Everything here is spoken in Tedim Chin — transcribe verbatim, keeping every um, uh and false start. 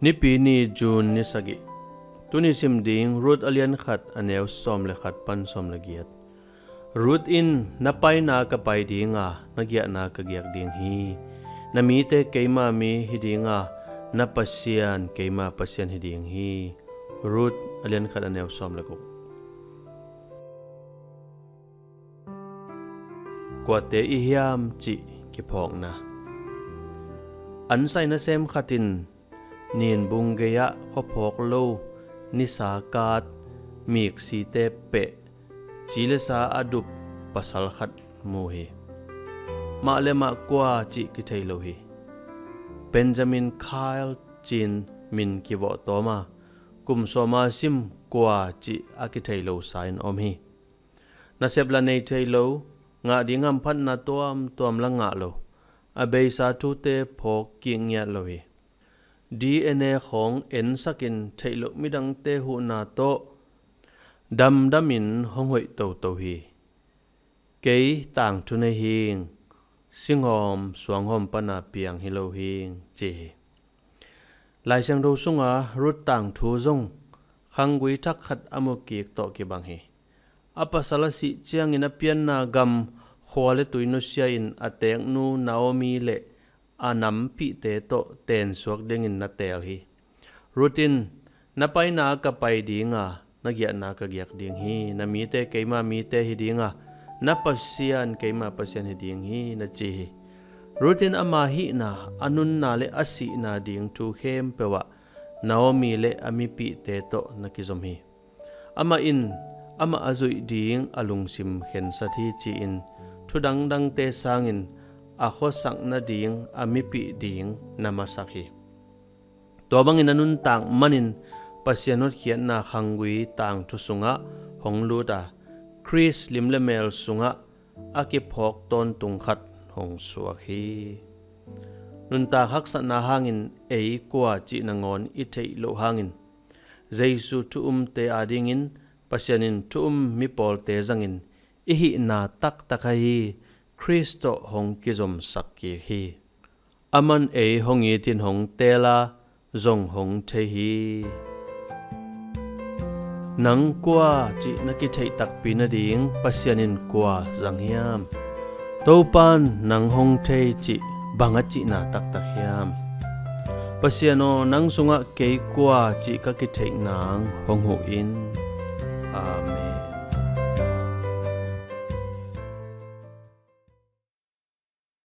Nipi ni, June ni sagih. Tuni sim ding Ruth a lian khat, a neu sawm le khat pan sawm le giat. Ruth in, "Na paina ka pai dinga, na giahna ka giak ding hi. Na mite keima mi hi dinga, na Pasian keima Pasian hi ding hi." Ruth a lian khat, a neu sawm le guk. Kuate i hiam cih kiphawkna. Ansai nasem khat in ninbung gei-ah khuaphawk lo, nisa kat, miksite peh, ci le sa a dup pasal khat mu hi. Mah le mah kua cih kithei lo hi. Benjamin Kyle ci-in min kivawh tawm a, kum sawma sim kua cih a kithei lo sa in om hi. Nasep la nei thei lo, ngah ding hamphatna tuamtuam la ngah lo, a beisa thute phawk kik ngiat lo hi. D N A khawng ensakin theih loh midangte huhna tawh damdamin hong hoih toto hi. "Kei tangthu nei hing, singhawm suanghawm pana piang hi lo hing," ci hi. Lai Siangtho sunga Ruth tangthu zong khanggui thak khat a mu kik tawh kibang hi. A pasal a sih ciangin a pianna gam khua le tui nusia-in a teeknu Naomi le a nampihte tawh tensuak dingin na teel hi. Ruth in, "Na paina ka pai dinga, na giahna ka giak ding hi. Na mite keima mite hi dinga, na Pasian keima Pasian hi ding hi," na ci hi. Ruth in ama hihna, a nunna le a sihna ding thu khempeuh ah Naomi le a mipihte tawh na kizom hi. Amah in amah a zuih ding a lungsim khensat hi ci-in, thu dangdangte sangin a khuasak nading, a mipih ding na masak hi. Tua bangin a nuntak manin Pasian hotkhiatna khanggui tangthu sungah hong lut a, Khrist lim le mel sungah a kiphawk tawntung khat hong suak hi. Nuntak haksatna hangin ei kua cih nangawn i theih loh hangin, Jesu thu umte adingin Pasian in thu um mipawlte zangin i hihna taktak ahi Khrist tawh hong kizomsak kik hi. Aman ei hong itin hong teel a, zong hong thei hi. Nang kua cih na kitheih takpi nading Pasian in kua zang hiam? Topan nang hong thei cih bang a cihna taktak hiam? Pasian aw, nang sungah kei kua cih ka kitheih nang hong huh in. Amen.